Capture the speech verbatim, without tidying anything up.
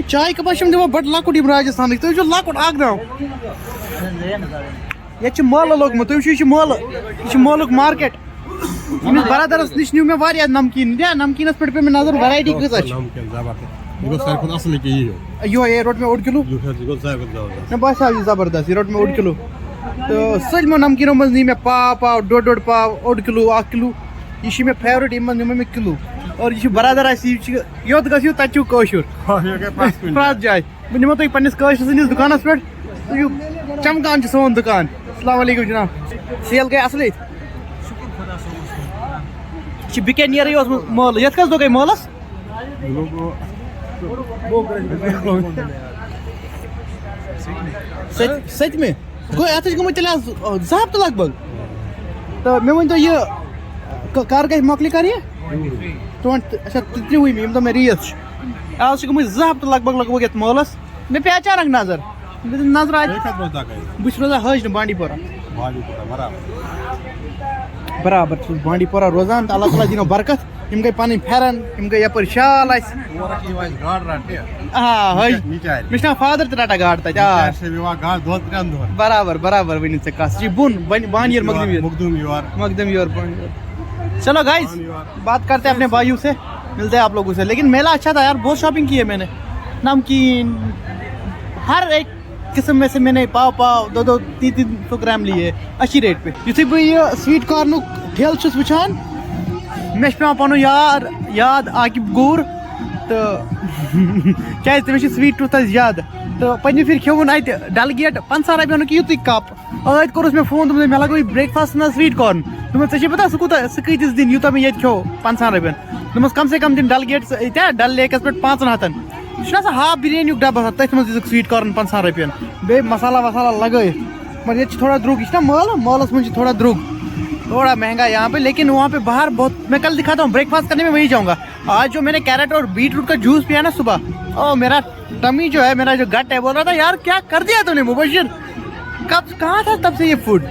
چاے کپا چھِم دِوان بَڑٕ لۄکُٹ یِم راجستھانٕکۍ، تُہۍ وٕچھِو لۄکُٹ اکھ گرام۔ ییٚتہِ چھُ مٲلہٕ لوٚگمُت، تُہۍ وٕچھِو، یہِ چھُ مٲلہٕ، یہِ چھُ مٲلُک مارکیٹ۔ أمِس برادرَس نِش نیوٗ مےٚ واریاہ نمکیٖن، یا نمکیٖنَس پٮ۪ٹھ پیٚو مےٚ نظر، ویرایٹی کۭژاہ چھِ۔ نمکیٖن زبردست۔ یہِ گوٚو ساروی کھۄتہٕ اَصٕل ییٚکیٛاہ یِہوٚے۔ یِہوٚے، یہِ روٚٹ مےٚ اوٚڑ کِلوٗ۔ یہِ چھُ، یہِ گوٚو ساروی کھۄتہٕ زبردست۔ مےٚ باسیٛو یہِ زبردست، یہِ روٚٹ مےٚ اوٚڑ کِلوٗ۔ تہٕ سٲلمو نمکیٖنو منٛز نی مےٚ پاو پاو، ڈوٚڈ ڈوٚڈ پاو، اوٚڑ کِلوٗ، اَکھ کِلوٗ۔ یہِ چھُ مےٚ favourite، یِمَن منٛز نیوٗ مےٚ کِلوٗ۔ اور یہِ چھُ برادر اَسہِ، یہِ چھُ یوٚت گژھِو تَتہِ چھُو کٲشُر۔ آ، یہِ گٔے پرٛٮ۪تھ کُنہِ پرٛٮ۪تھ جایہِ۔ بہٕ نِمو تۄہہِ پنٛنِس کٲشرِ سٕنٛدِس دُکانَس پٮ۪ٹھ۔ تُہۍ یِیِو، چمکان چھُ سون دُکان۔ السلام علیکم جناب۔ سیل گٔے اَصلٕے؟ یہِ چھِ بِکینیرٕے اوسمُت مٲلہٕ۔ یَتھ کٔژ دۄہ گٔے مٲلَس؟ سٔتۍ-، سٔتمہِ؟ گوٚو اَتھ چھِ گٔمٕتۍ تیٚلہِ آز، آ، زٕ ہفتہٕ لگ بگ۔ تہٕ مےٚ ؤنۍ تو یہِ، ک-، کر گژھِ مۄکلہِ کر یہِ؟ ٹُوَنٹی، اچھا، ترٛ-، ترٛوُہمہِ، ییٚمہِ دۄہ مےٚ ریس چھِ۔ آز چھِ گٔمٕتۍ زٕ ہفتہٕ لگ بگ، لگ بگ یَتھ مٲلَس۔ مےٚ پیٚیہِ اچانک نظر۔ مےٚ دِژ نظر اَتہِ۔ تُہۍ کَتہِ روزان گٔے؟ بہٕ چھُس روزان حٲج نہٕ بانڈی پورہ۔ بانڈی پورہ، برابر۔ برابر چھُس بانڈی پورہ روزان، تہٕ اللہ تعالیٰ دِنو برکت۔ یِم گٔے پَنٕنۍ پھٮ۪رن، یِم گٔے یَپٲرۍ شال اَسہِ۔ تورٕ چھِ یِوان أسۍ گاڈٕ رَٹنہِ۔ آ، حٲج۔ نِچارِ۔ مےٚ چھُ ناو فادر تہِ رَٹان گاڈٕ تَتہِ، آ۔ نِچارِ چھِ یِوان گاڈٕ دۄن ترٛٮ۪ن دۄہَن۔ برابر، برابر ؤنِو ژےٚ کَتھ۔ یہِ چھِ بُن، بَنہِ-، بانیر مقدم یور۔ مقدم یور۔ مقدم یور، بانیر۔ چلو گایز، بانیر۔ بات کرتے ہیں اپنے بھائیوں سے، ملتے ہیں آپ لوگوں سے۔ لیکن میلہ اچھا تھا یار، بہت شاپنگ کی ہے میں نے، نمکین، ہر ایک قسم میں سے میں نے پاؤ پاؤ، دو دو، تین تین سو گرام لیے، اچھی ریٹ پہ۔ یُتھُے بہٕ یہِ سویٹ کارنُک ٹھیلہٕ چھُس وٕچھان، مےٚ چھُ پٮ۪وان پَنُن یار یاد عاقب گوٗر، تہٕ کیٛازِ تٔمِس چھِ سویٹ ٹُتھ اَسہِ زیادٕ۔ تہٕ پٔتمہِ پھِرِ کھیوٚوُن اَتہِ ڈل گیٹ پنٛژاہ رۄپیَنُک یُتُے کپ۔ ٲدۍ کوٚرُس مےٚ فون، دوٚپمَس، "مےٚ لَگٲوٕے breakfast نہ sweet corn۔" دوٚپمَس، "ژےٚ چھے پَتہ سُہ کوٗتاہ، سُہ کۭتِس دِن یوٗتاہ مےٚ ییٚتہِ کھیوٚو پنٛژاہَن رۄپیَن؟" دوٚپمَس، "کم سے کم دِن ڈل گیٹ ییٚتہِ ڈل لیکَس پٮ۪ٹھ پانٛژَن ہَتَن۔ سُہ چھُنہ سُہ half بِریانی یُک ڈَبہٕ آسان، تٔتھۍ منٛز دِژٕکھ sweet corn پنٛژاہَن رۄپیَن۔ بیٚیہِ مصالہ وصالہ لَگٲیِتھ۔ مگر ییٚتہِ چھِ تھوڑا درٛوٚگ، یہِ چھُنہ مٲلہٕ، مٲلَس منٛز چھِ تھوڑا درٛوٚگ، تھوڑا مہنگا یہاں پہ، لیکن وہاں پہ باہر بہت۔" میں کل دکھاتا ہوں، breakfast کرنے میں وہی جاؤں گا۔ آج جو میں نے carrot اور beetroot کا juice پیا نا صبح، او میرا tummy جو ہے، میرا جو gut ہے، بول رہا تھا، "یار کیا کر دیا تو نے مبشر؟ کب، کہاں تھا تب سے یہ food؟"